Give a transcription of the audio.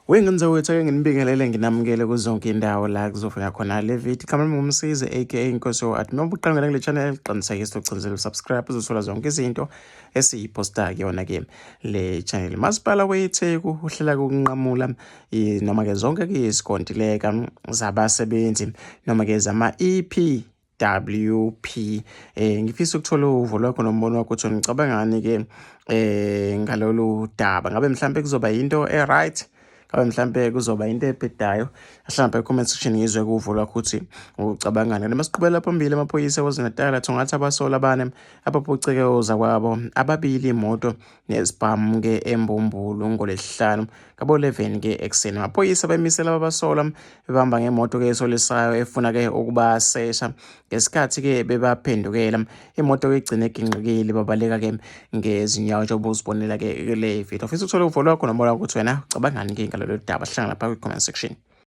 Wengane wethu ake nginibingelele nginamukele kuzonke indawo la kuzofika khona le video. Igama lami nguMsizi aka Inkosi Art. Uma uqala kule channel qinisekisa ucinzele usubscribe uzothola zonke izinto esiyiposta kuyona ke le channel. Masipala weTheku uhlela ukunqamula noma ke zonke ke izikontileka zabasebenzi noma ke zama EP WP. Ngifisa ukuthola uvo lwakho nombono wakho ukuthi nicabangani ke ngalolu daba. Ngabe mhlambe kuzoba into e right? Ngabe mhlambe kuzoba into ebhedayo? Mhlambe comment section ngizwe kuvo lwakho ukuthi ucabangani. Noma siqhubela phambili, amaphoyisa KwaZulu-Natal athungatha abasola abane abaphuceke ozakwabo ababili imoto nezibhamu ke eMbumbulu ngoLwesihlanu ngabo 11 ke ekuseni. Amaphoyisa bemisela abasolwa bebamba ngemoto ke esolisayo efuna ke ukubasesha. Ngesikhathi ke bebaphendukela, imoto ke igcine eginqikile, babaleka ke ngezinyawo njengoba uzibonela ke kule video. Ufisa ukuthola uvo lwakho nombono wakho ukuthi wena ucabangani ke ngalolu daba, hlangana lapha kwi-comment section.